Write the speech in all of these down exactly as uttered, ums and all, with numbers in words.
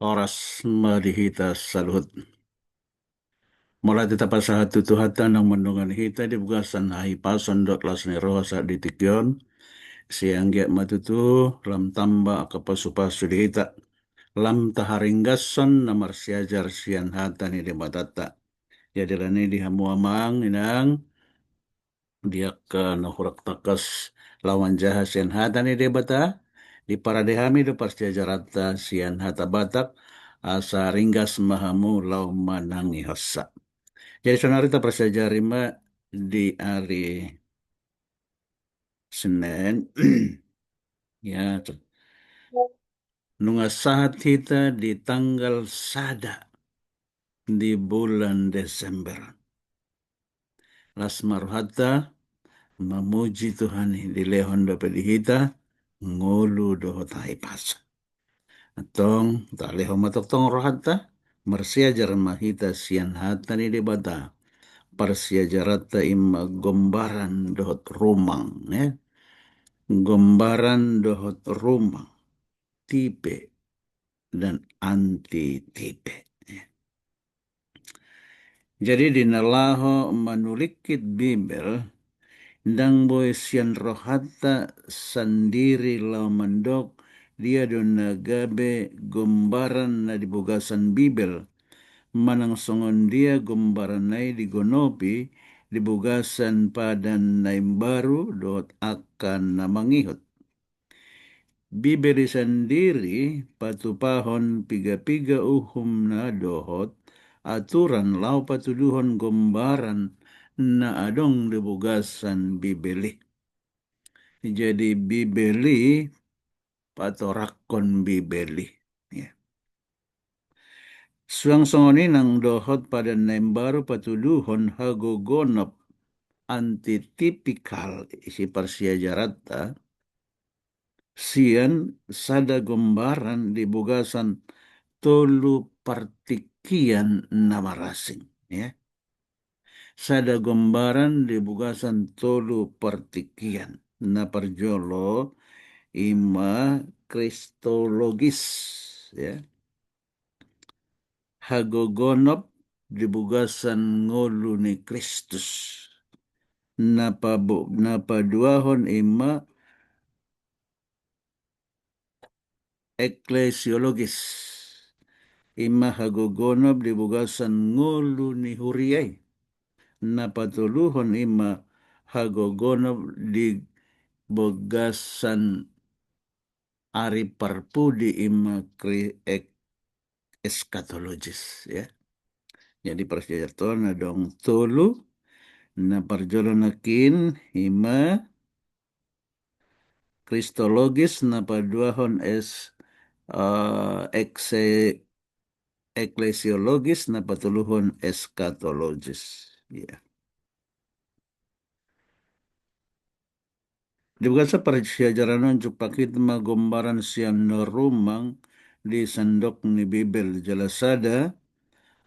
Horas ma di hita saluhut. Mauliate tapasahat tu Tuhanta naung mandongani hita di bagasan hahipason dohot las ni roha sahat di tingki on. Sai anggiat ma tutu lam tamba angka pasupasu di hita, lam taharinggashon na marsiajar sian hata ni Debatanta. Jadi alani i di hamu amang inang, di angka na hurang tangkas laho manjaha sian hata ni Debata, diparade hami do parsiajaranta sian hata Batak, asa ringgas ma hamu laho manangihonsa. Jadi saonari taparsiajari ma di ari Senin. Ya, nunga sahat hita di tanggal sada di bulan Desember. Las ma rohanta mamuji Tuhan i, dilehon dope di hita ngolu dohot hahipason. Antong talehon ma tongtong rohanta, marsiajar ma hita sian hata ni Debata. Parsiajaranta i ma gombaran dohot rumang, ya. Gombaran dohot rumang, tipe dan antitipe. Jadi di na laho manulingkit Bibel, ndang boi sian rohanta sandiri laho mandok dia do na gabe gombaran na di bagasan Bibel, manang songon dia gombaran na i digonopi di bagasan Padan na Imbaru dohot angka na mangihut. Bibel i sandiri patupahon piga-piga uhum na dohot aturan laho patuduhon gombaran na adong di bagasan Bibel i. Jadi Bibel i patoranghon Bibel i. Ya. Suang songon i nang dohot Padan na Imbaru patuduhon hagogonop, antitipikal, isi parsiajaranta sian sada gombaran di bagasan tolu partingkian na marasing, ya. Sada gombaran di bagasan tolu partingkian. Na parjolo i ma Kristologis, ya. Hagogonop di bagasan ngolu ni Kristus. Na pabo-, na paduahon i ma eklesiologis, i ma hagogonop di bagasan ngolu ni huria i. Na patoluhon i ma hagogonop di bagasan ari parpudi, i ma kri-, ek-, eskatologis, ya. Jadi parsiajaranta on adong tolu, na parjolo nangkin i ma Kristologis, na paduahon es-, eh, ekse-, eklesiologis, na patoluhon eskatologis. Ya. Di bagasan parsiajaran on jumpang hita ma gombaran sian rumang di sandok ni Bibel, jala sada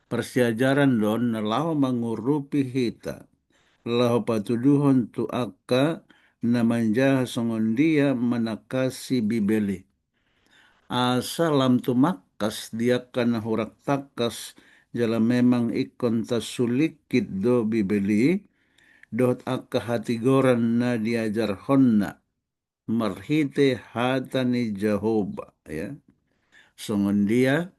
parsiajaran do on na laho mangurupi hita laho patuduhon tu angka na manjaha songon dia manangkasi Bibel i. Asa lam tumangkas di angka na hurang tangkas jala memang ingkon tasulingkit do Bibel i dohot angka hatigoran na diajarhonna marhite hata ni Jahowa, ya. Songon dia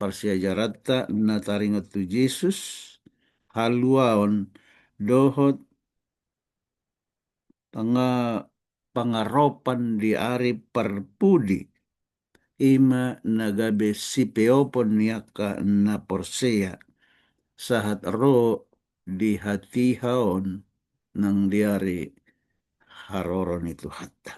parsiajaranta na taringot tu Jesus, haluaon dohot panga-, pangaropan di ari parpudi, i ma na gabe sipeopon ni angka na porsea sahat ro di hatiha on nang di ari haroro ni Tuhanta.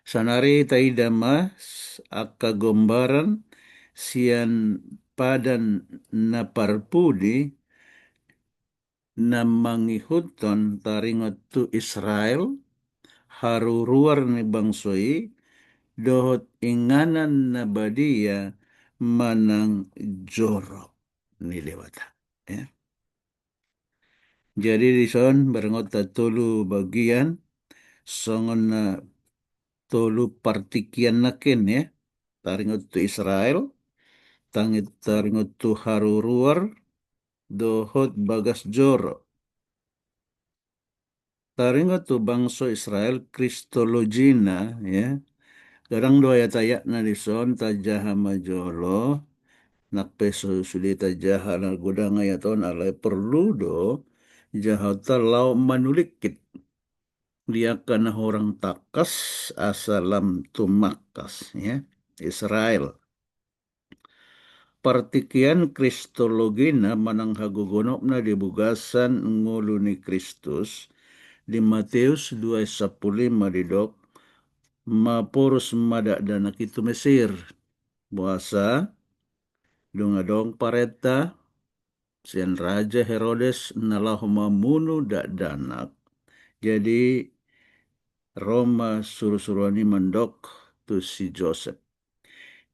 Saonari taida ma s-, angka gombaran sian Padan na parpudi na mangihuthon taringot tu Israel, haruruar ni bangso i, dohot inganan na badia manang joro ni Debata. Ya. Jadi dison berengonta tolu bagian, songon na tolu partingkian nangkin, ya. taringot tu Israel, tangi-, taringot tu haruruar, dohot bagas joro. Taringot tu bangso Israel, kristologina, ya. Godang do ayat-ayatna dison, tajaha ma jolo, nang pe so sude tajaha na godang ayat on, alai porlu do jahaonta laho manulingkit di angka na hurang tangkas asa lam tumangkas, ya. Israel. Partingkian kristologina manang hagogonopna di bagasan ngolu ni Kristus, di Mateus dua sampulu lima didok, maporus ma dakdanak i tu Mesir. Boasa, dung adong parenta sian Raja Herodes na laho mamunu dakdanak. Jadi, ro ma surusuruan i mandok tu si Josep.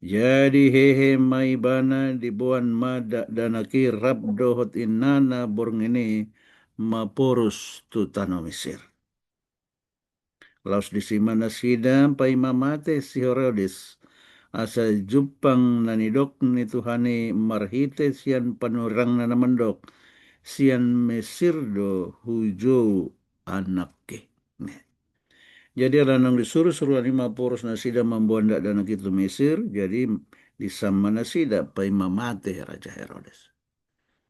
Jadi hehe ma ibana, diboan ma dakdanak i rap dohot inana borngin i maporus tu tano Mesir. Laos disi ma nasida paima mate si Herodes, asa jumpang na nidok ni Tuhan i marhite sian panurirangna na mandok, sian Mesir do hujou anakki. Jadi ala naung disuru suruan i maporus nasida mamboan dakdanak i tu Mesir, jadi disama nasida paima mate Raja Herodes.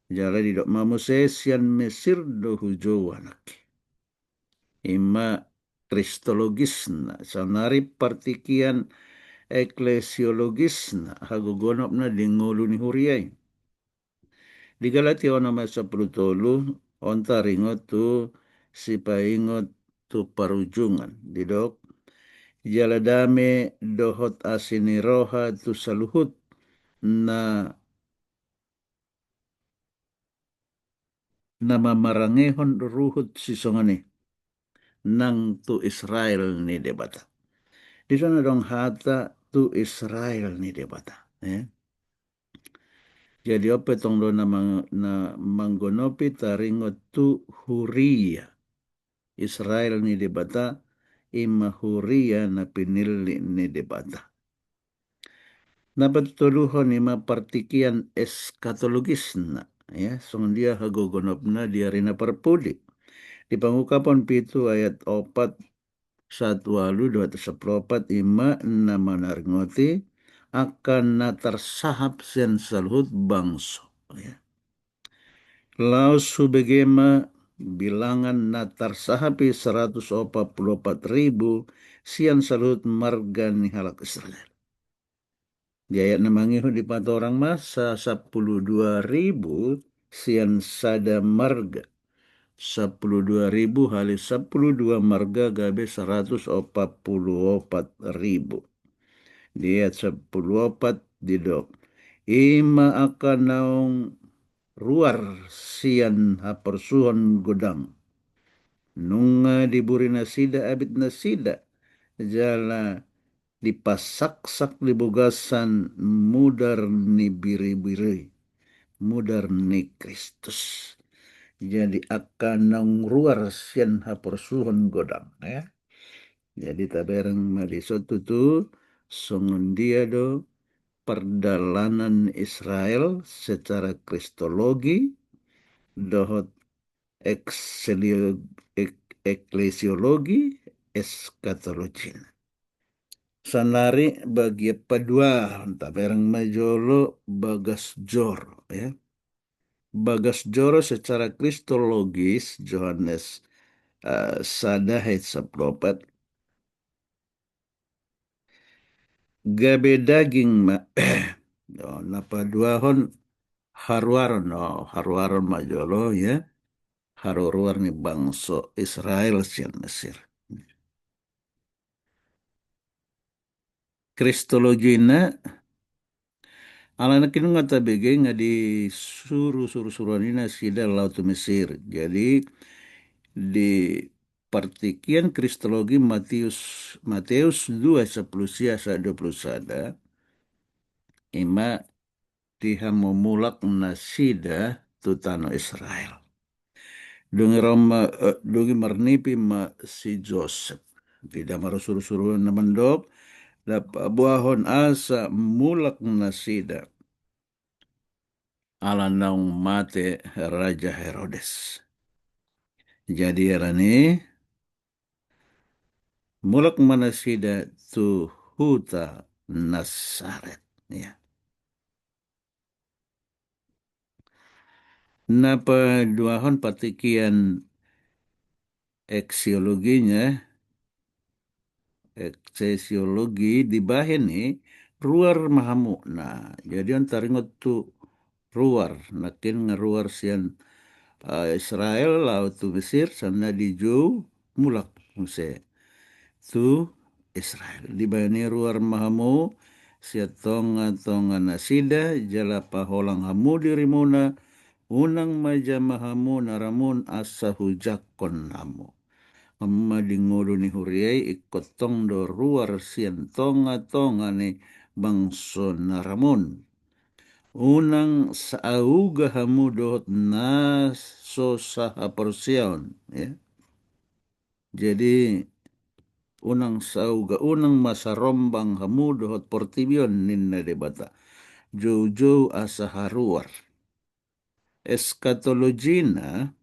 Jala didok ma muse, sian Mesir do hujou anakki. Ima kristologisna, saonari partingkian eklesiologisna, hagogonopna di ngolu ni huria i. Di Galatia onom ayat sampulu tolu, on taringot tu sipaingot tu parujungan. Didok, jala dame dohot asi ni roha tu saluhut na na mamarangehon ruhut sisongon i nang tu Israel ni Debata. Di son adong hata tu Israel ni Debata, ya. Jadi on pe tong do na mang-, na manggonopi taringot tu huria. Israel ni Debata, ima huria na pinillit ni Debata. Na patoluhon ima partingkian eskatologisna, ya, songon dia hagogonopna di ari na parpudi. Di Pangungkapon pitu ayat opat sahat ualu dohot sampulu opat ima na manaringoti angka na tarsahap sian saluhut bangso, ya. Laos hubege ma bilangan na tarsahap i saratus opat pulu opat ribu sian saluhut marga ni halak Israel. Di ayat na mangihut dipatorang ma sa-, sampulu dua ribu sian sada marga. Sampulu dua ribu hali sampulu dua marga gabe saratus opat pulu opat ribu. Di ayat sampulu opat didok, ima angka naung ruar sian haporsuhon godang. Nunga diburi nasida abit nasida, jala dipasaksak di bagasan mudar ni biribiri, mudar ni Kristus. Jadi angka naung ruar sian haporsuhon godang, ya. Jadi tabereng ma dison tutu songon dia do pardalanan Israel secara kristologi dohot ekselio-, ek-, eklesiologi, eskatologina. Saonari bagian paduahon, tabereng ma jolo bagas joro, ya. Bagas joro secara kristologis, Johannes, eh, sada ayat sampulu opat. Gabe daging ma, oh, na paduahon haruaron, oh, haruaron ma jolo, ya. Haruruar ni bangso Israel sian Mesir. Kristologina, ala nangkin nunga tabege nga disuru, suru-suruan i nasida laho tu Mesir. Jadi, di partingkian kristologi Matius, Mateus dua sampulu sia sahat dua pulu sada, ima dihamumulak nasida tu tano Israel. Dung i ro ma, eh, dung i marnipi ma si Josep. Dida ma ro suru-suruan na mandok, Lapabuahon asa mulak nasida ala naung mate Raja Herodes. Jadi alani mulak ma nasida tu huta Nasaret. Ya. Na paduahon partingkian eksiologinya, eksesiologi dibahen i ruar ma hamu. Nah, jadi on taringot tu ruar, nangkin nga ruar sian, eh, Israel, laho tu Mesir, songon na dijou mulak muse tu Israel. Dibahen i ruar ma hamu sian tonga-tonga nasida, jala paholang hamu dirimuna, unang ma jamah hamu na ramun asa hujangkon hamu. Amma di ngolu ni huria i ingkon tong do ruar sian tonga-tonga ni bangso na ramun. Unang saauga hamu dohot na so sahaporseaon, ya. Jadi, unang saauga, unang ma sarombang hamu dohot portibi on, ninna Debata. Joujou asa haruar. Eskatologina,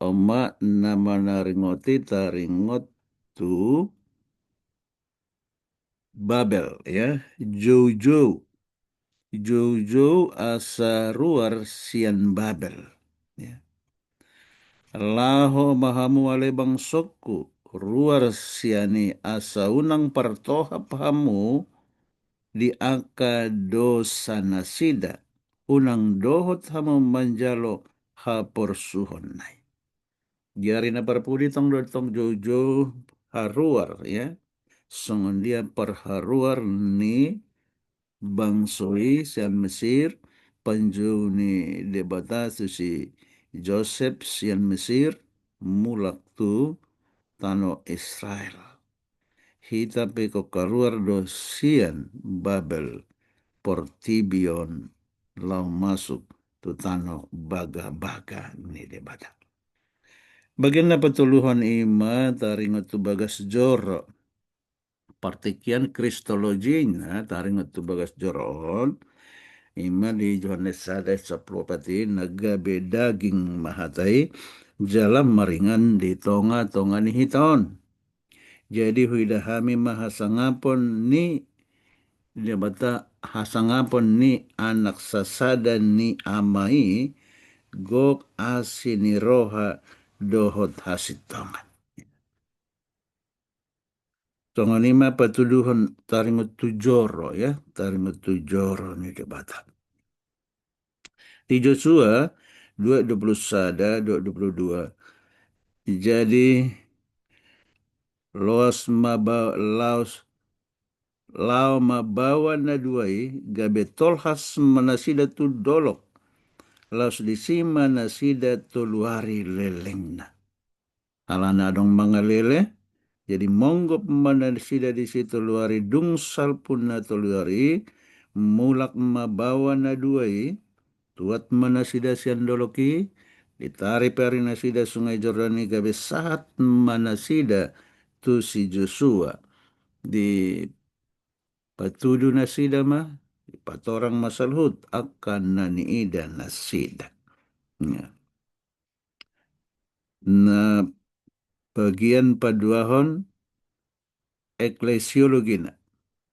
on ma na manaringoti taringot tu Babel, ya, joujou. Joujou asa ruar sian Babel, ya. Laho ma hamu ale bangsongku, ruar sian i asa unang partohap hamu di angka dosa nasida, unang dohot hamu manjalo haporsuhon na i. Di ari na parpudi tong do tong joujou haruar, ya. Songon dia parharuar ni bangso i sian Mesir, panjou ni Debata tu si Josep sian Mesir, mulak tu tano Israel. Hita pe ingkon kaluar do sian Babel portibi on laho masuk tu tano bagabaga ni Debata. Bagian na patoluhon i ma taringot tu bagas joro. Partingkian kristologina taringot tu bagas joro on, i ma di Johannes sada sampulu opat i, na gabe daging ma hata i, jala maringan di tonga-tonga ni hita on. Jadi huida hami ma hasangapon ni Debata, hasangapon ni Anak sasada ni Ama i, gok asi ni roha dohot hasintongan. Songon i ma patuduhon taringot tu joro, ya, taringot tu joro ni Debata. Di Josua dua dua pulu sada, dua dua pulu dua. Jadi, loas ma ba-, laos, lao ma baoa na dua i, gabe tolhas ma nasida tu dolok. Laos disi ma nasida tolu ari lelengna. Alana adong mangalele, jadi monggop ma nasida disi tolu ari, dung salpu na tolu ari, mulak ma baoa na dua i, tuat ma nasida sian dolok i, ditarip ari nasida Sungai Jordan i, gabe sahat ma nasida tu si Josua. Dipatudu nasida ma, dipatorang ma saluhut angka na niida nasida. Ya. Na bagian paduahon eklesiologina.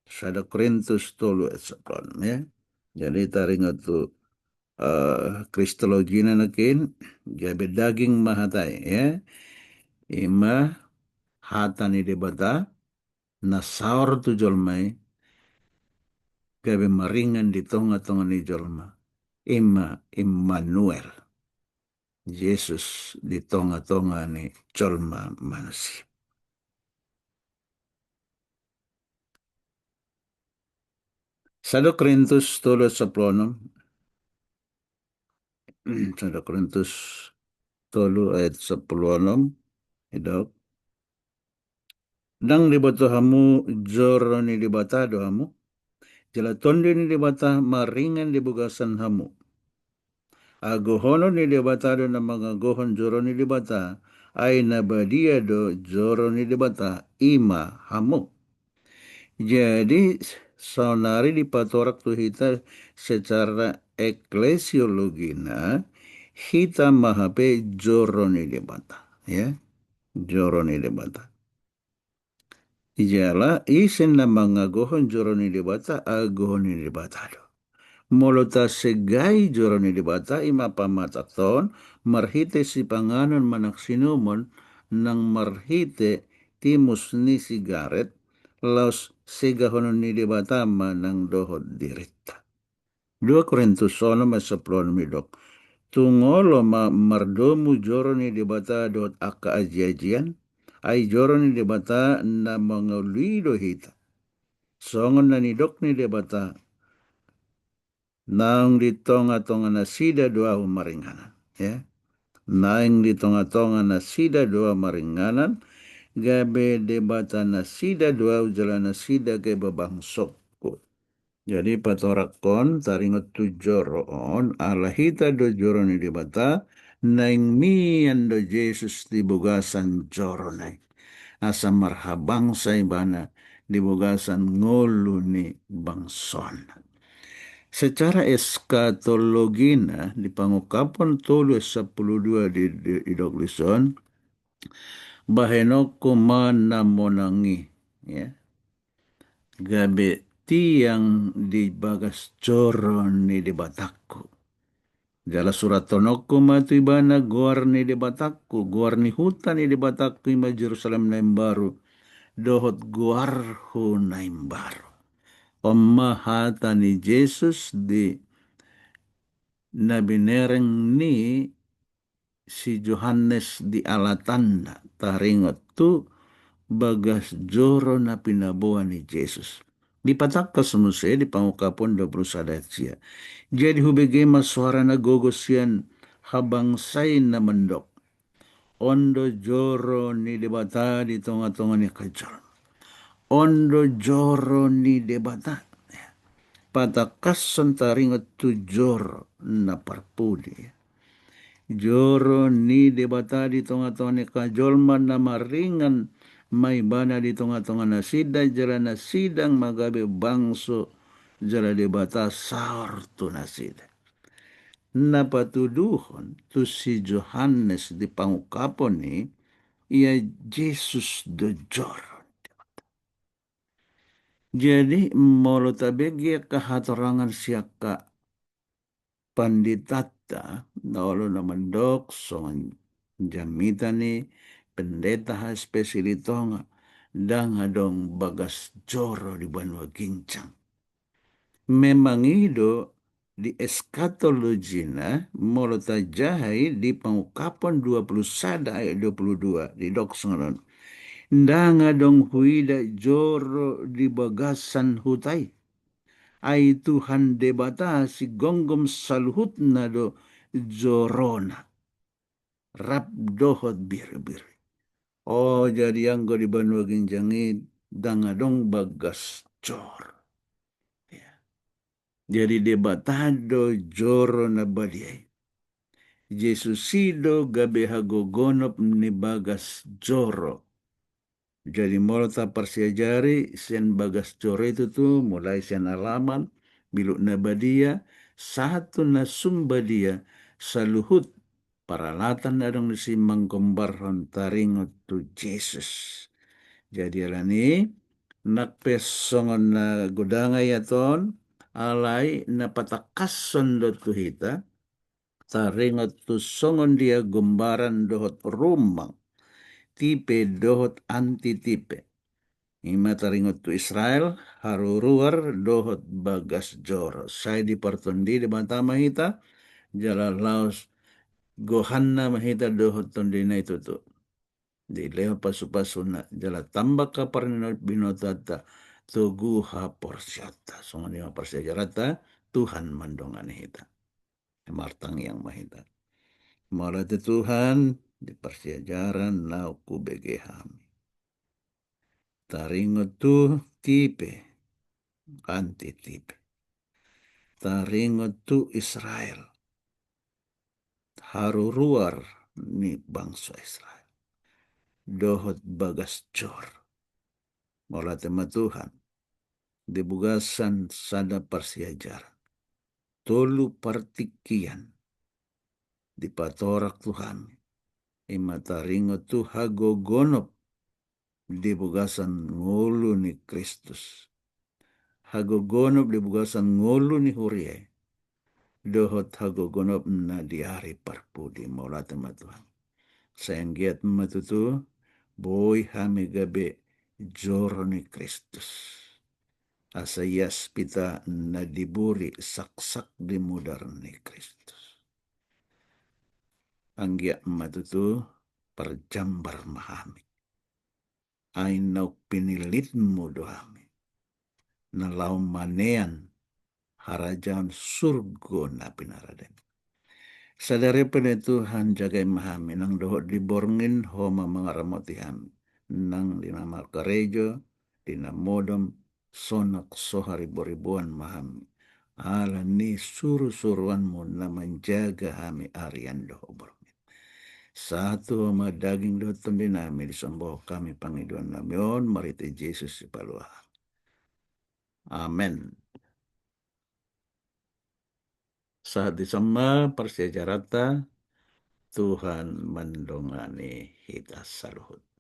Sada Korintus tolu ayat sampulu onom, ya. Jadi taringot tu, eh, kristologina nangkin, gabe daging ma hata i, ya. I ma hata ni Debata, na saor tu jolma i, gabe maringan di tonga-tonga ni jolma. I ma Immanuel. Jesus di tonga-tonga ni jolma manusia. Sada Korintus tolu ayat sampulu onom. Sada Korintus tolu ayat sampulu onom. Didok. Ndang diboto hamu joro ni Debata do hamu? Jala Tondi ni Debata maringan di bagasan hamu. Agohonon ni Debata do na mangagohon joro ni Debata, ai na badia do joro ni Debata, i ma hamu. Jadi, saonari dipatorang tu hita secara eklesiologina, hita ma hape joro ni Debata, ya. Joro ni Debata. Jala ise na mangagohon joro ni Debata, agohon ni Debata do. Molo tasegai joro ni Debata, i ma pamatangkon marhite sipanganon manang sinumon, nang marhite timus ni sigaret, laos segahonon ni Debata ma nang dohot dirinta. Dua Korintus onom ayat sampulu onom didok: Tung olo ma mardomu joro ni Debata dohot angka ajiajian, ai joro ni Debata na mangoloi do hita. Songon na nidok ni Debata, naung di tongatonga nasida do ahu maringanan. Ya. Naung di tongatonga nasida do ahu maringanan, gabe Debata nasida do ahu jala nasida gabe bangsongku. Jadi patorangkon taringot tu joro on, ala hita do joro ni Debata, naung mian do Jesus di bagasan jorona i. Asa marhabangsa ibana di bagasan ngolu ni bangsona. Secara eskatologina di Pangungkapon tolu ayat sampulu dua di, di, didok dison, bahenonku ma na monang i, ya, gabe tiang di bagas joro ni Debatangku. Jala surathononku ma tu ibana goar ni Debatangku, goar ni huta ni Debatangku i ma Jerusalem na imbaru, dohot goarhu na imbaru. On ma hata ni Jesus di na binereng ni si Johannes di alatanda, taringot tu bagas joro na pinaboa ni Jesus. Dipatangkas muse di Pangungkapon dua pulu sada ayat sia. Jadi hubege ma soara na gogo sian habangsa i na mandok: On do joro ni Debata di tongatonga ni angka jolma. On do joro ni Debata. Ya. Patangkashon taringot tu joro na parpudi. Joro ni Debata di tongatonga ni angka jolma, na maringan ma ibana di tongatonga nasida, jala nasida ma gabe bangso jala Debata saor tu nasida. Na patuduhon tu si Johannes di Pangungkapon i, ia Jesus do joro. Jadi molo tabege angka hatorangan sian angka panditanta, na olo na mandok songon jamita ni Pendeta H S P Silitonga, ndang adong bagas joro di banua ginjang. Memang i do di eskatologina, molo tajaha i di Pangungkapon dua pulu sada ayat dua pulu dua, didok songon on: Ndang adong huida joro di bagasan huta i. Ai Tuhan Debata sigomgom saluhutna do jorona, rap dohot birubiru. O, jadi anggo di banua ginjang i ndang adong bagas joro. Ya. Jadi Debata do joro na badia i. Jesus i do gabe hagogonop ni bagas joro. Jadi molo taparsiajari sian bagas joro i tutu, mulai sian alaman, biluk na badia, sahat tu na sumbadia, saluhut paralatan na adong disi manggombarhon taringot tu Jesus. Jadi alani, nang pe songon na godang i aton, alai na patangkashon do tu hita, taringot tu songon dia gombaran dohot rumang, tipe dohot antitipe. I ma taringot tu Israel, haruruar dohot bagas joro. Sai dipartondi Debata ma hita, jala laos gohanna ma hita dohot tondina i tutu. Dilehon pasupasuna, jala tamba angka parningot binotoanta, togu haporseaonta. Songon i ma parsiajaranta, Tuhan mandongani hita. Martangiang ma hita. Mauliate Tuhan, di parsiajaran naung hubege hami. Taringot tu tipe, antitipe. Taringot tu Israel. Haruruar ni bangso Israel. Dohot bagas joro. Mauliate ma Tuhan. di bagasan sada parsiajaran, tolu partingkian dipatorang tu hami, i ma taringot tu hagogonop di bagasan ngolu ni Kristus, hagogonop di bagasan ngolu ni huria i, dohot hagogonopna di ari parpudi. Mauliate ma Tuhan. Sai anggiat ma tutu boi hami gabe joro ni Kristus, asa ias hita na diburi saksak di mudar ni Kristus. Anggiat ma tutu parjambar ma hami, ai naung pinillitmu do hami na laho manean harajaon surgo na pinarade. Sadari pe ale Tuhan, jagai ma hami, nang dohot di borngin Ho ma mangaramoti hami, nang di na markarejo, di na modom, sonang so hariboriboan ma hami, ala ni surusuruanmu na manjaga hami arian dohot borngin. Sahat tu Ho ma daging dohot tondi nami, disomba Ho hami pangidoan nami on marhite Jesus Sipalua hami. Amen. Sahat di son ma parsiajaranta. Tuhan mandongani hita saluhut.